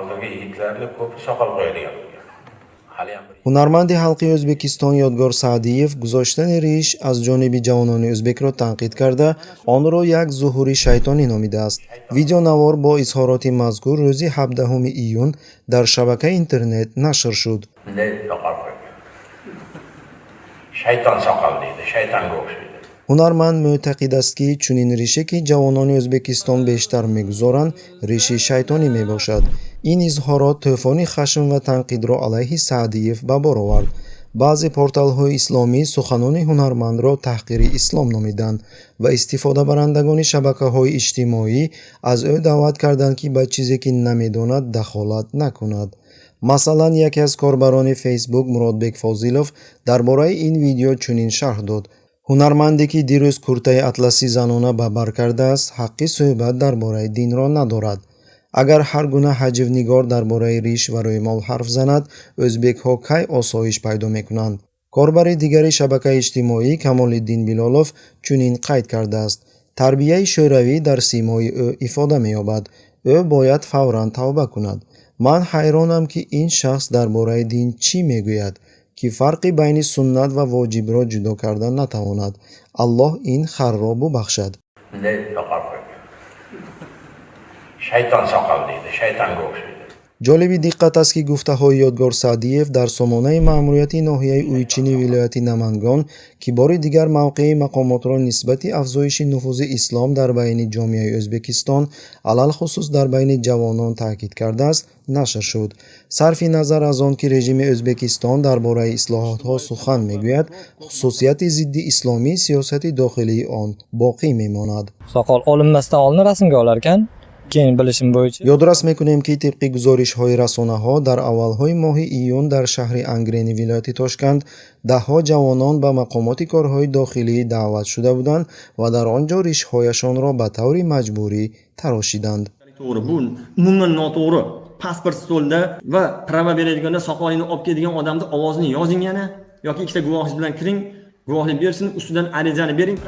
Hozirgi yigitlarni ko'pi soqol qo'yadigan bo'lgan. Haliyam bir Ҳунарманди халқии Ӯзбекистон Ёдгор Саъдиев гузоштани риш аз ҷониби ҷавонони ӯзбекро танқид карда, онро як зуҳури шайтонӣ номидааст. Видеонавор бо изҳороти мазкур рӯзи 17 июн дар шабакаи интернет нашр шуд. Bunday soqol qo'ygan. Shayton soqol deydi, shaytonga o'xshaydi. Ҳунарманд мӯътақид аст, ки чунин рише, ки ҷавонони Ӯзбекистон бештар мегузоранд, риши шайтонӣ мебошад. Ин изҳорот тӯфони хашм ва танқидро алайҳи Саъдиев ба бор овард. Баъзе порталҳои исломӣ суханони ҳунармандро таҳқири ислом номиданд ва истифодабарандагони шабакаҳои иҷтимоӣ аз ӯ даъват карданд, ки ба чизе, ки намедонад, дахолат накунад. Масалан, яке аз корбарони Фейсбук Муродбек Фозилов дар бораи ин видео чунин шарҳ дод: «Ҳунарманде, ки дирӯз куртаи атласи занона ба бар кардааст, ҳаққи суҳбат дар бораи динро надорад. Агар ҳар гуна ҳаҷвнигор дар бораи риш ва рӯймол ҳарф занад, ӯзбекҳо кай осоиш пайдо мекунанд?» Корбари дигари шабакаи иҷтимоӣ Камолиддин Билолов чунин қайд кардааст: «Тарбияи шӯравӣ дар симои ӯ ифода меёбад. Ӯ бояд фавран тавба кунад. Ман ҳайронам, ки ин шахс дар бораи дин чӣ мегӯяд, ки фарқи байни суннат ва воҷибро ҷудо карда натавонад. Аллоҳ ин харро бубахшад». Bunday soqol qo'ygan. Shayton soqol deydi, shaytonga o'xshaydi. Ҷолиби диққат аст, ки гуфтаҳои Ёдгор Саъдиев дар сомонаи маъмурияти ноҳияи Уйчини вилояти Намангон, ки бори дигар мавқеи мақомотро нисбати афзоиши нуфузи ислом дар байни ҷомеаи Ӯзбекистон, алалхусус дар байни ҷавонон, таъкид кардааст, нашр шуд. Сарфи назар аз он, ки режими Ӯзбекистон дар бораи ислоҳотҳо сухан мегӯяд, хусусияти зидди исломии сиёсати дохилии он боқӣ мемонад. Soqol olinmasdan oldin rasmga olar ekan. Keyin bilishim bo'yicha Ёдрас мекунем, ки тибқи гузоришҳои расонаҳо, дар аввалҳои моҳи июн дар шаҳри Ангрени вилояти Тошканд даҳҳо ҷавонон ба мақомоти корҳои дохилӣ даъват шуда буданд ва дар он ҷо ришҳояшонро ба таври маҷбурӣ тарошиданд. To'g'ri, bu umuman noto'g'ri. Pasport stolda va права beradiganda soqolingni olib keladigan odamni ovozini yozing yana yoki ikkita guvohingiz bilan kiring, guvohlik bersin, ustidan arizani bering.